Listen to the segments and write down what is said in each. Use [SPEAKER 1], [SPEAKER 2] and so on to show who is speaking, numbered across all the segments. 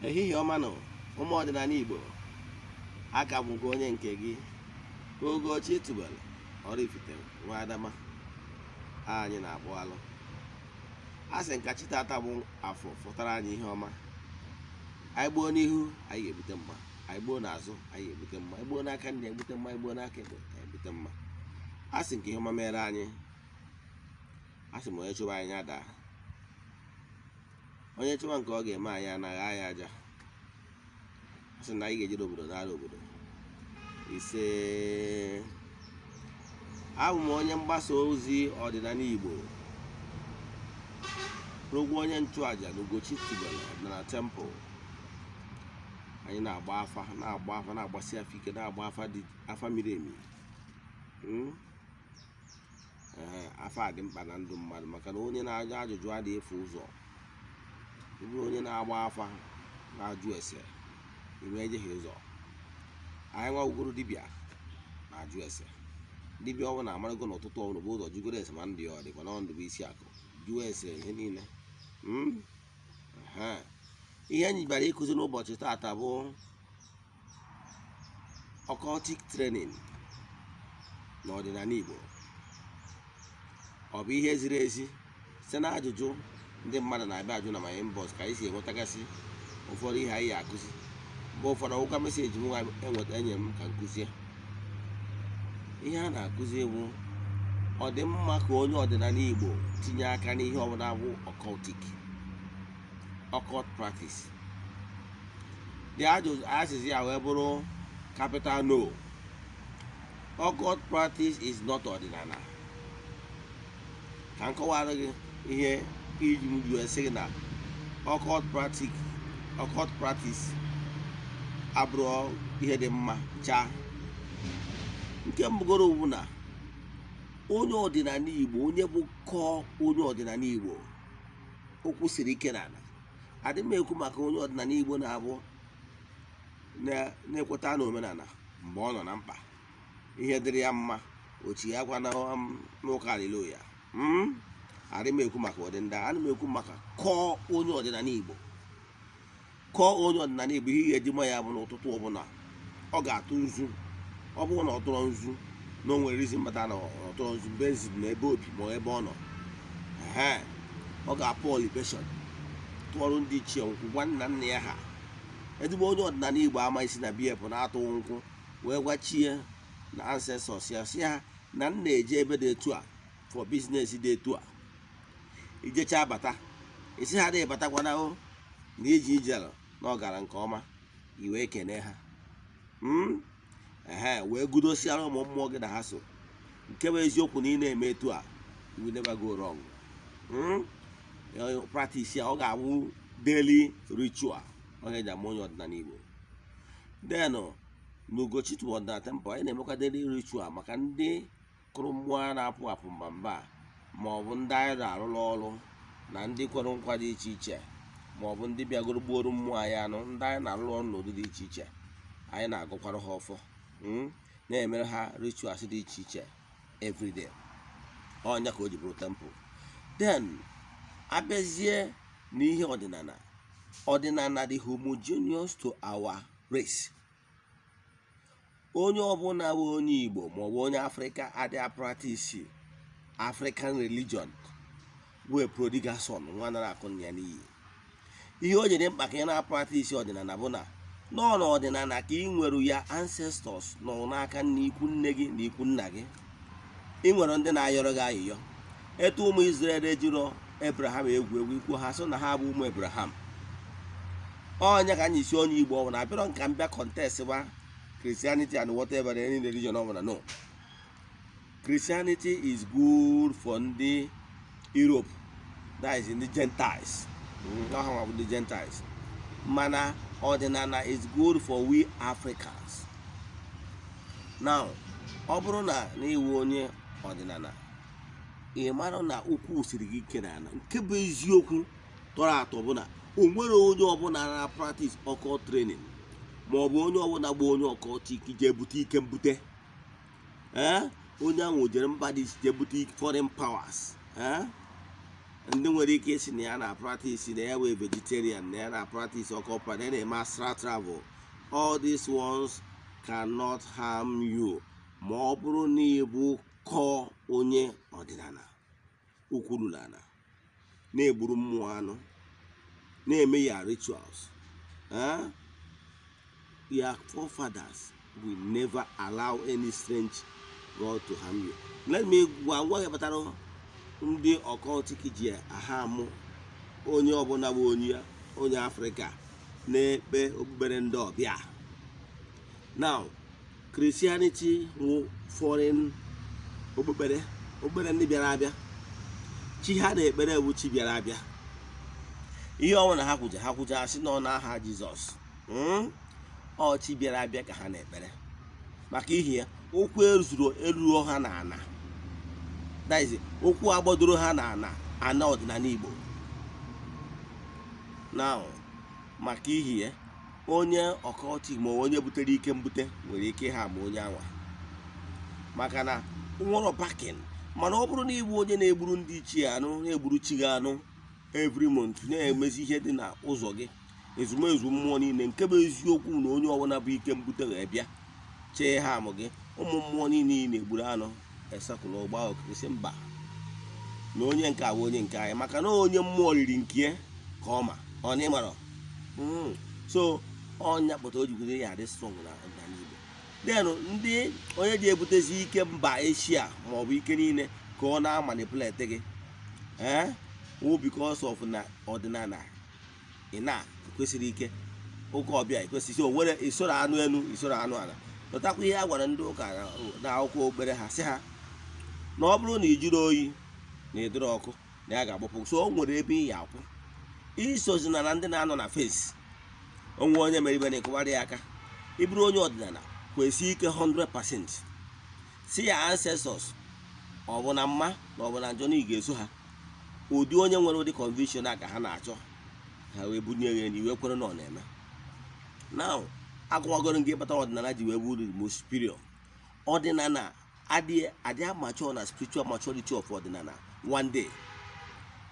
[SPEAKER 1] Ehihie ọma nụ, ụmụ ọdịnala Igbo. Aka m nke onye nke gị, Ugochi tubelu Oraifite nwa Adama anyị na-akpụ alụ. A sị nka chi tata bụ Afọ fụtara anyị ihe ọma. Anyị gbuo n'ihu, anyị ga-ebute mma. Anyị gbuo n'azụ, anyị ga-ebute mma. Anyị gbuo n'aka nri, ebute mma. Anyị gbuo n'aka ekpe, anyị ebute mma. A sị nke ihe ọma mere anyị. A sị m, onye chụba anyị ya daa, onye chụba nke ọ ga-eme anyị anaghị anyị aja. A sị na anyị ga-ejere obodo n'ala obodo ise. Abụ m onye mgbasa ozi ọdịnala Igbo, bụrụkwa onye nchụaja na Ugochi tubelu Ọdịnala Temple. Anyị na-agba afa, na-agba afa, na-agbasi afa ike, na-agba afa dị afa miri emi. Ee, afa dị mkpa na ndụ mmadụ, maka na onye na-ajụ ajụjụ adịghị efu ụzọ. Ị bụrụ onye na-agba afa, na-ajụ ese, ime ejeghi ụzọ. Anyị nwa ugoro dibịa na-ajụ ese. Dibịa ọbụla amarago n'ụtụtụ ọbụla bụ ụzọ jụgoro ese ma ndị ọ dịkwa na ndụ bụ isi akụ, jụọ ese ihe niile. Ehe. Ihe anyị bịara ịkụzi n'ụbọchị taata bụ occultic training n'ọdịnala Igbo. Ọ bụ ihe ziri ezi? Site na ajụjụ ndị mmadụ na-abịa ajụ na my inbox ka anyị si enwetagasị ụfọdụ ihe anyị akụzi. Mgbe ụfọdụ ọgwụkwa message m enweta enye m ka nkụzie ihe a na-akụzi bụ, ọ dị mma ka onye ọdịnala Igbo tinye aka n'ihe ọbụla bụ occultic, occult practice? The ajụjụ, azịza ya wee bụrụ capital no. Occult practice is not ọdịnala. Ka m kọwara gị ihe iji m ji wee sị gị na occult practice abụrụ ihe dị mma chaa. Nke mbụgoro bụ na onye ọdịnala Igbo, onye bụ kọọ onye ọdịnala Igbo, okwu siri ike n'ala. Adị m ekwu maka onye ọdịnala Igbo na-abụ na-ekweta na omenala mgbe ọ nọ na mkpa, ihe dịrị ya mma, ochi ya gwa n'ụka aleluya. Adị m ekwu maka ụdị ndị a. Ana m ekwu maka kọọ onye ọdịnala Igbo. Kọọ onye ọdịnala Igbo, ihe ga-eji ma ya bụ n'ụtụtụ ọbụla ọ ga-atụ nzu. Ọ bụrụ na ọ tụrụ nzu, na o nwere reason mata na ọ tụrụ nzu based na ebe obi ma ebe ọ nọ, ehe, ọ ga-apụ libation, tụọrụ ndị ichie nkwụ, gwa nna nna ya ha. Ezigbo onye ọdịnala Igbo ama isi na biya bụ na-atụ nkwụ wee gwa chie na ancestors ya, si ha na m na-eje ebe dị etu a for business dị etu a. Ijecha bata, isi ha dị batakwana o na iji ijere na ọ gara nke ọma, i wee kene ha. Ehe, wee gudosiara ụmụ mmụọ gị na ha so. Nke bụ eziokwu na ị na-eme etu a, you will never go wrong. Practice ya, ọ ga-abụ daily ritual ọ ga-eji ama onye ọdịnala Igbo. Then n'Ugochi tubelu Ọdịnala Temple, anyị na-emekwa daily ritual maka ndị kụrụ mmụọ a na-apụ apụ mba mba, ma ọ bụ ndị anyị na-arụrụ ọrụ, na ndị kwere nkwa dị iche iche, ma ọ bụ ndị bịagoro gbuoro mmụọ anyị anụ, ndị anyị na-arụrụ ọrụ n'ụdị dị iche iche. Anyị na-agụkwara ha ọfọ, na-emere ha rituals dị iche iche everyday. Ọnya ka o ji bụrụ temple. Then abịazie n'ihe ọdịnala, ọdịnala dị homogeneous to our race. Onye ọbụla bụ onye Igbo maọbụ onye Afrịka adịghị practice African religion bụ a prodigal son, nwa nara akụ nna ya n'iyi. Ihe o jiri mkpa ka ị na-apractice ọdịnala bụ na nọọ n'ọdịnala ka ị nwere ya ancestors nọ n'aka nna, ikwu nne gị na ikwu nna gị. Ị nwere ndị na-ayọrọ gị ayịyọ. Etu ụmụ Israel ejiro Abraham egwu egwu, ikwu ha sị na ha bụ ụmụ Abraham. Ọnya ka anyị isi onye Igbo ọbụla abịarọ nka mbịa contest gba Christianity and whatever, any religion ọbụla. No, Christianity is good for ndị Europe, that is ndị Gentiles. Ọ ha nwa bụ ndị Gentiles, mana ọdịnala is good for we Africans. Now, ọ bụrụ na n'iwu onye ọdịnala, ị mara na ukwu siri gị ike n'ala. Nke bụ eziokwu tọrọ atọ bụ na o nwere onye ọbụla na practice occult training, ma ọ bụ onye ọbụla gba onye occultic jee bute ike mbute. Ee, onye ahụ jere mba dị iche jee bute foreign powers. Ee. Ndị nwere ike isi na ya na practice, na ya wee vegetarian, na ya na practice ọkọpa, na ya na-eme astral travel, all these ones cannot harm you ma ọ bụrụ na ịbụ kọọ onye ọdịnala ukwurulana, na-egburu mmụọ anụ, na-eme ya rituals, eh? Your forefathers will never allow any strange god to harm you. Let me gwa gị kpatara ndị occultic ji aha amụ onye ọbụla bụ onye Afrịka na-ekpe okpukpere ndị ọbịa. Now, Christianity wụ foreign okpukpere, okpukpere ndị bịara abịa. Chi ha na-ekpere bụ chi bịara abịa. Ihe ọnwụ na ha kwuja, ha kwuja asị nọ n'aha Jizọs. Ọ chi bịara abịa ka ha na-ekpere. Maka ihi ya, ụkwụ ezuru eruo ha n'ana, that is, ụkwụ agbadoro ha n'ana ana ọdịnala Igbo. Now, maka ihi ya, onye occultic ma onye butere ike mbute nwere ike ịha ma onye anwa, maka na nwere backing. Mana ọ bụrụ na ịbụ onye na-egburu ndị ichie anụ, na-egburu chi gị anụ every month, na-emezi ihe dị na ụzọ gị, ezumezu mmụọ niile, nke bụ eziokwu na onye ọbụla bụ ike mbute ga-ebịa chee ha amụ gị. Ụmụ mmụọ niile ị na-egburu anụ esakụla ụgba okirisi mba na onye nke a bụ onye nke anyị, maka na onye mmụọ riri nke ka ọ ma ọ na ịmara. So ọnya kpọta o jikwude ya adị strong na ọdịnala Igbo. Then ndị onye ji ebutezi ike mba Eshia maọbụ ike niile ka ọ na-amanipulate gị, ee, wụ because of na ọdịnala ị na ekwesịrị ike ụka ọbịa ekwesịrị o nwere isoro anụ elu, isoro anụ ala. Lọtakwa ihe a gwara ndị ụka na akwụkwọ okpere ha, sị ha na ọ bụrụ na ị jụrụ oyi na ịdịrị ọkụ na ya ga-agbapụ. So o nwere ebe ị ya akwụ isozina na ndị na-anọ na fence onwe onye mere ibe na-ekụgharị ya aka. Ịbụrụ onye ọdịnala, kwesị ike 100%, si ya ancestors, ọ bụ na mma na ọ bụ na njọ, na ị ga-eso ha. Ụdị onye nwere ụdị conviction a ka ha na-achọ, ha wee bunye ya enyi wee kwere na ọ na-eme. Now, akọwagoro gị kpata ọdịnala ji wee bụrụ the most superior. Ọdịnala adịghị adị mature na spiritual maturity of ọdịnala. One day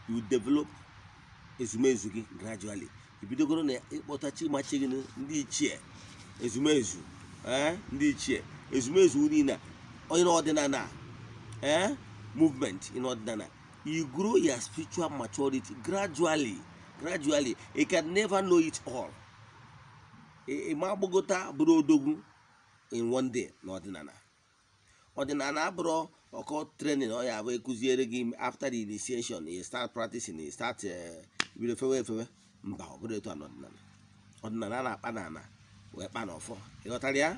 [SPEAKER 1] you develop ezumezu gị gradually. Ibidogoro na ịkpọta chi machi gị, ndị ichie ezumezu, ee, ndị ichie ezumezu niile. Onye n'ọdịnala, ee, movement in ọdịnala, you grow your spiritual maturity gradually, gradually. You can never know it all. Ị ma agbagota bụrụ odogwu in one day n'ọdịnala. Ọdịnala abụrụ ọkọ training ọ ya abụ ekụziere gị after the initiation you start practicing, you start bido fewe efewe. Mba, ọ bụrụ etu a n'ọdịnala. Ọdịnala a na-akpa n'ala wee kpa n'ọfọ. Ịghọtara ya?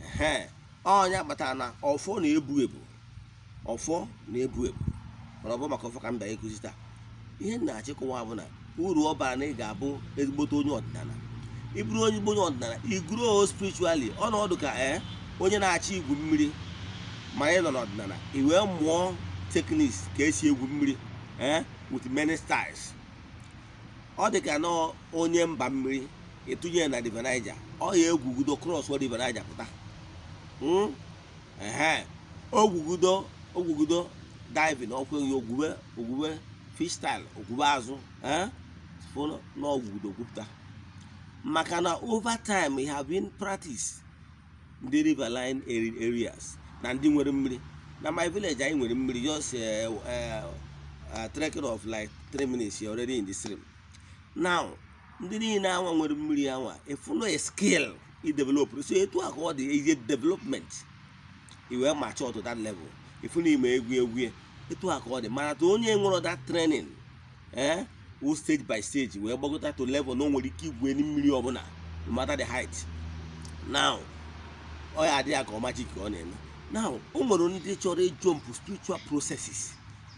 [SPEAKER 1] Ehe, ọnya kpatara na ọfọ na-ebu ebu, ọfọ na-ebu ebu. Mana ọ bụ maka ọfọ ka m bịara ịkụzi taa. Ihe m na-achịkọwa bụ na uru ọ bara na ị ga-abụ ezigbote onye ọdịnala. Ị bụrụ onye onye ọdịnala, ị grow spiritually. Ọnọdụ ka ee, onye na-achọ igwu mmiri, ma ị nọ n'ọdịnala, ị wee mụọ techniques ka esi egwu mmiri, ee, with many styles. Ọ dị ka na onye mba mmiri ịtụnye na River Niger, ọ ya egwugido cross River Niger pụta. Ehe, ogwugido ogwugido diving, ọkwa ogwube ogwube fish style, ogwube azụ, ee, fụ na ogwugido gwupụta, maka na over time it have been practice. Ndị riverine areas na ndị nwere mmiri, na my village anyị nwere mmiri, just trekking of like 3 minutes, you're already in the stream. Now, ndị niile anwa nwere mmiri anwa efuno a skill i develop. So etu a ka ọ dị, is a development i wee mature to that level, ifu na ime egwu egwu. Etu a ka ọ dị. Mana to onye nwere that training, eh, wụ stage by stage wee gbagota to level na o nwere ike igwu elu mmiri ọbụla, no matter the height. Now, ọ ya adị ya ka ọ magic ka ọ na-eme. Now, o nwere ndị chọrọ ijump spiritual processes,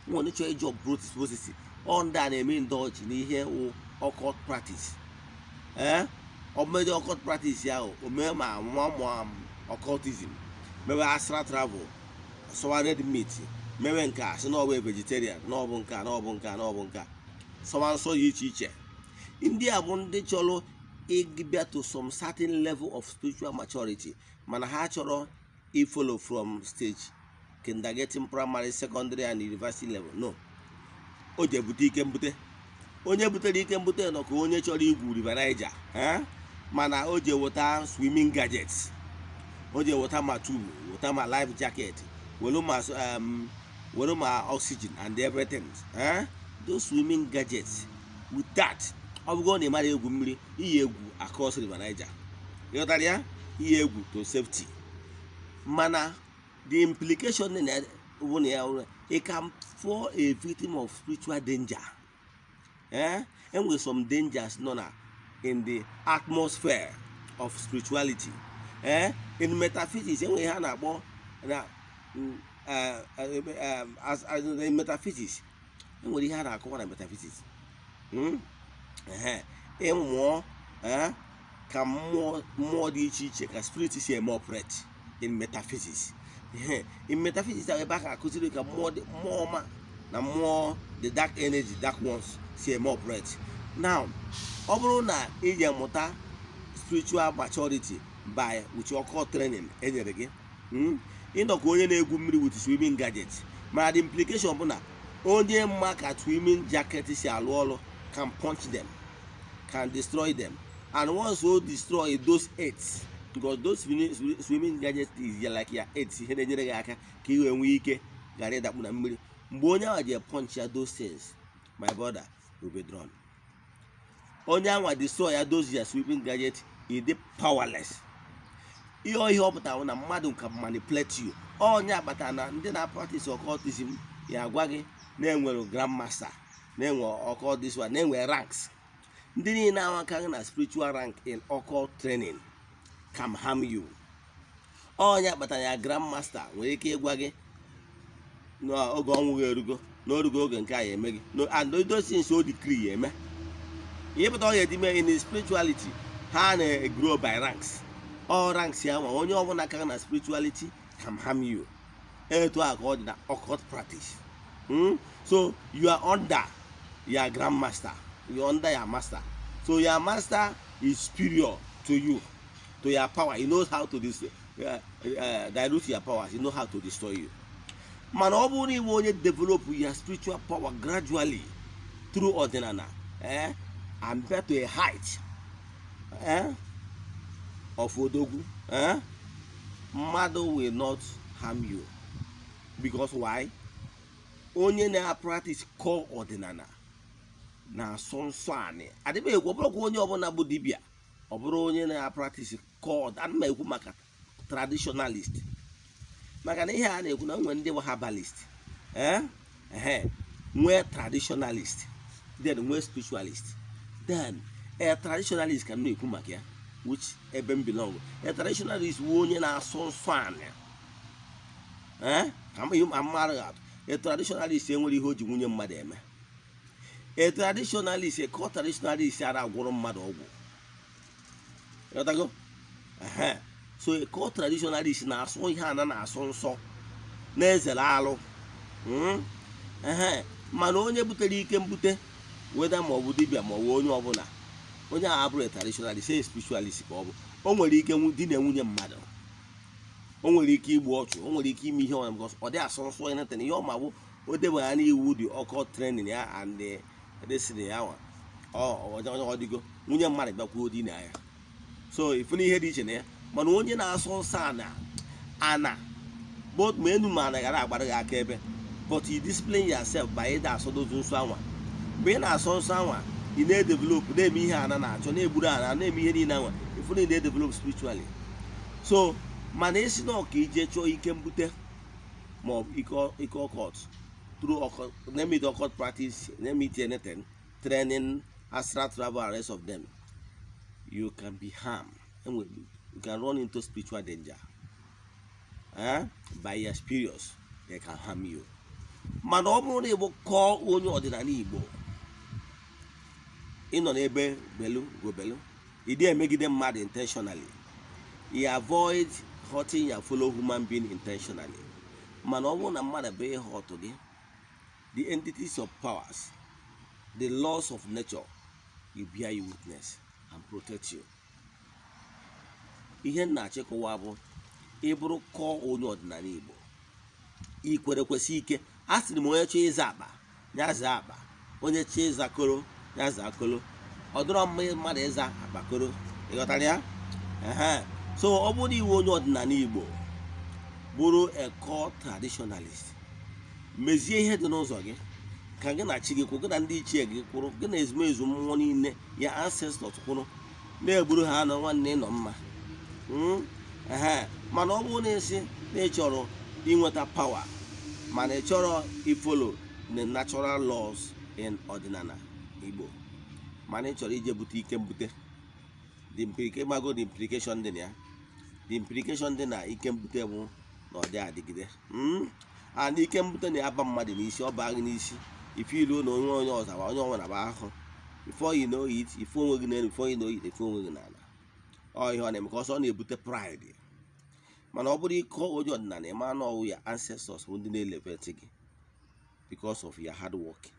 [SPEAKER 1] o nwere ndị chọrọ ijump processes. Ọ ndị a na-eme indulge n'ihe wụ occult practice. Ee, ọ mede occult practice ahụ, o mee ma nwa ma occultism, mewe astral travel, sọwa red meat, mewe nke a, sị na ọ bụ vegetarian, na ọ bụ nke a, na ọ bụ nke a, na ọ bụ nke a, sọwa nsọ dị iche iche. Ndị a bụ ndị chọrọ ịbịa to some certain level of spiritual maturity, mana ha chọrọ ifollow from stage kindergarten, primary, secondary and university level. No, O ji ebute ike mbute. Onye butere ike mbute nọ ka onye chọrọ igwu River Niger, eh? Mana o ji eweta swimming gadgets, o ji eweta ma tube, weta ma life jacket, were ma oxygen and everything, eh? Those swimming gadgets, with that, ọ bụgo na ị mara egwu mmiri, iyi egwu across River Niger, ịghọtara ya, iyi egwu to safety. Mana the implication dị na bụ na ya wụ, it can fall a victim of spiritual danger, eh? Enwere some dangers nọ na in the atmosphere of spirituality, eh? In metaphysics, enwere ihe a na-akpọ na as in metaphysics, enwere ihe a na-akọwa na metaphysics. Ehe, ịmụọ, eh, ka mmụọ dị iche iche, ka spirit si eme operate in metaphysics. Ehe, in metaphysics ahụ, ebe a ga-akụziri ka mmụọ dị, mmụọ ọma na mmụọ, the dark energy, dark ones, si eme operate. Now, ọ bụrụ na ị ga-amụta spiritual maturity by with your occult training enyere gị, ịnọ ka onye na-egwu mmiri with swimming gadget. Mana the implication bụ na onye mma ka swimming jacket si alụ ọrụ can punch them, can destroy them. And once o destroy those aids, because those swimming gadgets is like your aids, ihe na-enyere gị aka ka ị wee nwee ike ghara ịdakpu na mmiri, mgbe onye ahụ ji punch ya those things, my brother, will be drawn. Onye anwa destroy ya those your swimming gadget, ị dị powerless. Ihe ọ pụtara bụ na mmadụ ka manipulate you. Onye akpata na ndị na-practice occultism ya agwa gị na-enwere grandmaster, na-enwe occult this one, na-enwe ranks. Ndị niile ahụ aka na spiritual rank in occult training can harm you. Onye kpatara ya grandmaster nwere ike ịgwa gị n'oge ọnwụ gị erugo, n'orugo oge nke a ya eme gị. No, and those things o decree ya eme, ihe pụta ọ ga-eji mee. In spirituality, ha na-grow by ranks. All ranks ya nwa, onye ọbụla ka na spirituality can harm you. Etu a ka ọ dị na occult practice. So you are under your grandmaster, you are under your master. So your master is superior to you, to your power. He knows how to dilute your powers. He knows how to destroy you. Mana ọ bụrụ na iwe onye develop your spiritual power gradually through ọdịnala, and get to a height, of odogwu, mmadụ will not harm you. Because why? Onye na-practice core ọdịnala na-asọ nsọ anị adịghị ekwu. Ọ bụrụkwa onye ọbụla bụ dibịa, ọ bụrụ onye na-practice core, ana m ekwu maka traditionalist, maka na ihe a na-ekwu na nwee ndị bụ herbalist, ehe, nwee traditionalist, then nwee spiritualist. Then a traditionalist ka m na-ekwu maka ya, which ebe m belong. A traditionalist wụ onye na-asọ nsọ anị, ka m mmadụ atụ. A traditionalist enwere ihe o ji nwunye mmadụ eme. A traditionalist, a core traditionalist, ara agwụrụ mmadụ ọgwụ. Ịghọtago? Ehe. So a core traditionalist na-asụ ihe ana na-asụ nsọ, na-ezere alụ. Ehe. Mana onye butere ike mbute, weda ma ọ bụ dibịa ma ọ bụ onye ọbụla, onye ahụ abụrụ a traditionalist, a spiritualist ka ọ bụ. O nwere ike di na nwunye mmadụ, o nwere ike igbu ọchụ, o nwere ike ime ihe ọbụla, because ọ dị asọ nsọ anything. Ihe ọ ma bụ o debara n'iwu dị occult training ya and the destiny ya nwa ọ dịgo nwunye mmadụ bịakwuo di na ya. So ifu na ihe dị iche na ya. Mana onye na-asọ nsọ ana ana, both ma enu ma ana, ghara agbara gị aka ebe. But you discipline yourself by ịda asọdozu nsọ anwa. Mgbe ị na-asọ nsọ anwa, ị na-edevelop, na-eme ihe ana na-achọ, na-egburu ana, na-eme ihe niile anwa, ifu na ị na-edevelop spiritually. So mana esi na ọka ije chọọ ike mbute ma ọ bụ ike occult through occult, name it occult practice, name it anything, training, astral travel and rest of them, you can be harmed. Enwe, you can run into spiritual danger, eh? By your spirits, they can harm you. Mana ọ bụrụ na ịbụ kọọ onye ọdịnala Igbo, ị nọ n'ebe belu gobelu, ị dị emegide mmadụ intentionally, you avoid hurting your fellow human being intentionally. Mana ọ bụrụ na mmadụ bụ ihe ọtụ gị, the entities of powers, the laws of nature will bear you witness and protect you. Ihe m na-achịkọwa bụ, ịbụrụ kọọ onye ọdịnala Igbo, ikwere kwesị ike. A sịrị m, onye chọọ ịza akpa ya zaa akpa. Onye chi ịza koro, ya zaa koro. Ọ dịrọ mma mmadụ ịza akpakoro. Ịghọtara ya? Ehe. So ọ bụrụ iwe onye ọdịnala Igbo, bụrụ a core traditionalist, mezie ihe dị n'ụzọ gị ka gị na chi gị kwụ, gị na ndị ichie gị kwụrụ, gị na ezumezu mmụọ niile ya, ancestors kwụrụ, na-egburu ha anụ. Nwanne, ịnọ mma. Ehe. Mana ọ bụrụ na esi na ị chọrọ inweta power, mana ị chọrọ ifollow the natural laws in ọdịnala Igbo, mana ị chọrọ ije bute ike mbute, the implication, mago the implication dị na ya, the implication dị na ike mbute bụ na ọ dị adịgide. And ike mbute na-aba mmadụ n'isi, ọ baa gị n'isi, ife ilu na onye onye ọzọ, onye ọnwa na ahụ. Before you know it, ife onwe gị n'elu. Before you know it, ife onwe gị n'ala. Ọ ihe ọ na-eme ka ọsọ ọ na-ebute pride. Mana ọ bụrụ ịkọ onye ọdịnala, ịma na ọwụ ya ancestors bụ ndị na-elevate gị because of your hard work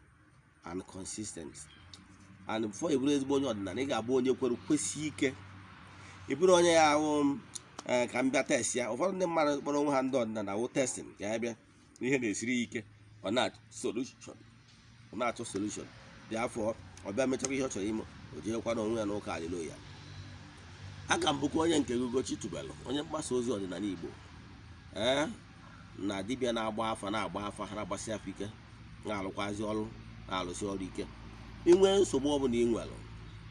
[SPEAKER 1] and consistency. And before ị bụrụ ezigbo onye ọdịnala, ị ga-abụ onye kwere kwesị ike. Ị bụrụ onye ya ahụ ka m bịa test ya. Ụfọdụ ndị mmadụ kpọrọ onwe ha ndị ọdịnala wụ testing ka ya bịa. Ihe na-esiri ya ike, ọ na-achọ solution, ọ na-achọ solution dị afọ. Ọ bịa mechakwa ihe ọ chọrọ ime, o jeekwa n'onwe ya n'ụka haleluya. Aka m bụkwa onye nke Ugochi tubelu, onye mgbasa ozi ọdịnala Igbo, ee, na dibịa na-agba afa, na-agba afa ha, na-agbasi afọ ike, na-alụkwazi ọrụ, na-alụsi ọrụ ike. Inwe nsogbu ọbụla ị nwere,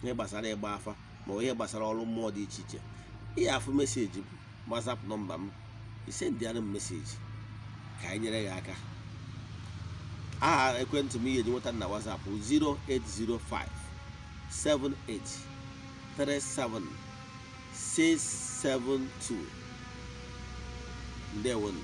[SPEAKER 1] ihe gbasara ịgba afa ma ọ ihe gbasara ọrụ mmụọ dị iche iche, ị afụ message m, WhatsApp number m, isendịara m message ka anyị nyere ya aka. Aha ekwentị m ihe eji nweta na WhatsApp 0805 78 37 672. Ndewonu.